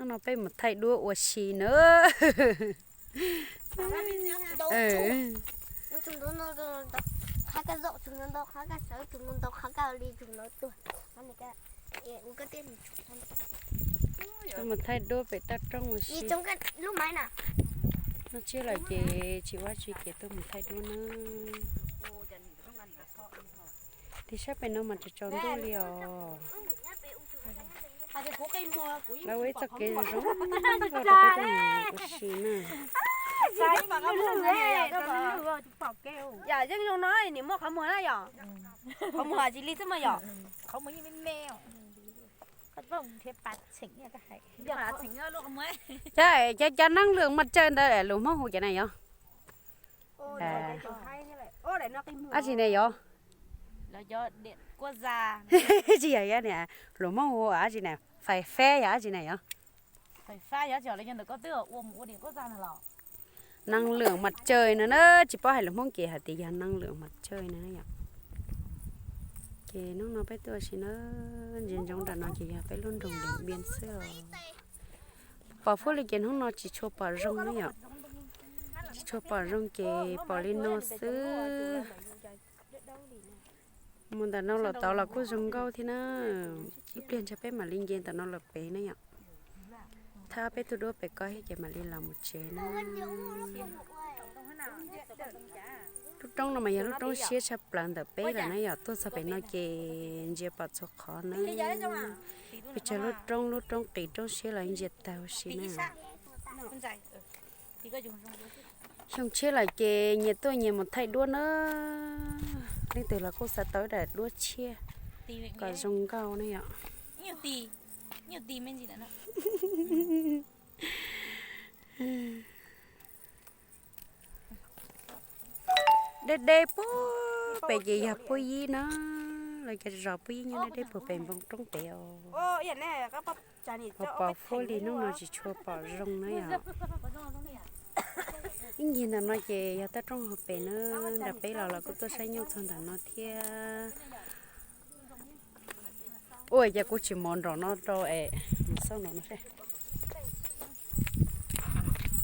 No peb mus thaij duab ua si na. Tuaj mus thaij duab pem toj roob ua si. Noj tsiab lawm ces tsis ua tsi ces tuaj mus thaij duab na. Tim sab pem no mas tsis tsaus ntuj li os. Lawv ua ib txoj kev zoo zoo rau peb tuaj mus ua si na. Yeej zoo no nim muaj qhov muag na yom. Qhov muag tsis li xwb mas yom. Cov, cov, cov năng lượng mặt trời ntawd lus Hmoob hu cov na yom? Dab tsi ne yom? Tsis yog, lus Hmoob hu dab tsi ne? Fais feb yog dab tsi ne yom? Năng lượng mặt trời no na, tsis paub hais lus Hmoob ces hais tias yog năng lượng mặt trời no yom. Ces hnub no peb tuaj ua si na, ntsia ntsoov nram no ces yog peb lub nroog Điện Biên xwb os. Pom fuab li ces hnub no tsis tshua pom zoo na yom. Tsis tshua pom zoo ces pom li no xwb. Mus ntawm no los tod los kuj zoo nkauj thiab na. Ib pliag ntshai peb mam li nce ntawm no los pem na yom. Thab peb tug duab pem ko thiab ces mam li los mus tsev na. Lub roob no mas yog lub roob siab tshaj plaws ntawm peb lawm na yom. Tuaj txog pem no ces ntsia pom txhua qhov na. Pes tsawg lub roob, lub roob qis roob siab los ntsia tag huv si na. Xyoo tshiab lawm ces nyias tuaj nyias mus thaij duab na. Leej twg los kuj xav tau ib daim duab tshiab kom zoo nkauj na yom. Deb deb puag pem ces yog Pub Yib na, lawv cov zos Pub Yib nyob deb deb puag pem npoo roob pem os. Pom pom fuab li hnub no tsis tshua pom zoo na yom. Ib ncig ntawm no ces yog toj roob hauv pes na, nram peb los los kuj tuaj saib nyuj txog ntawm no thiab. Ua cas kuv tsis mus nram no rau es mus xauj nram no seb.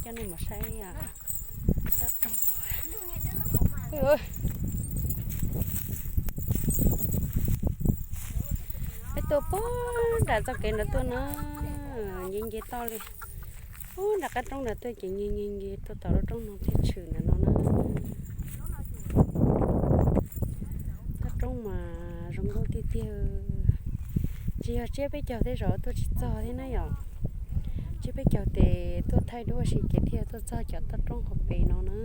Coj nej mus saib toj roob. Peb tuaj puag nram txoj kev nrad tuaj na, nce nce toj li. Puag nram qab roob nrad tuaj ces nce nce nce tuaj tom lub roob no thiaj tshwm ntawm no na. Toj roob mas zoo nkauj tiag tiag. Tsis yog tsiab peb caug tej zaum tuaj tsis txog thiab na yom. Tsiab peb caug ces tuaj thaij duab ua si ces thiaj tuaj txog cov toj roob hauv pes no na.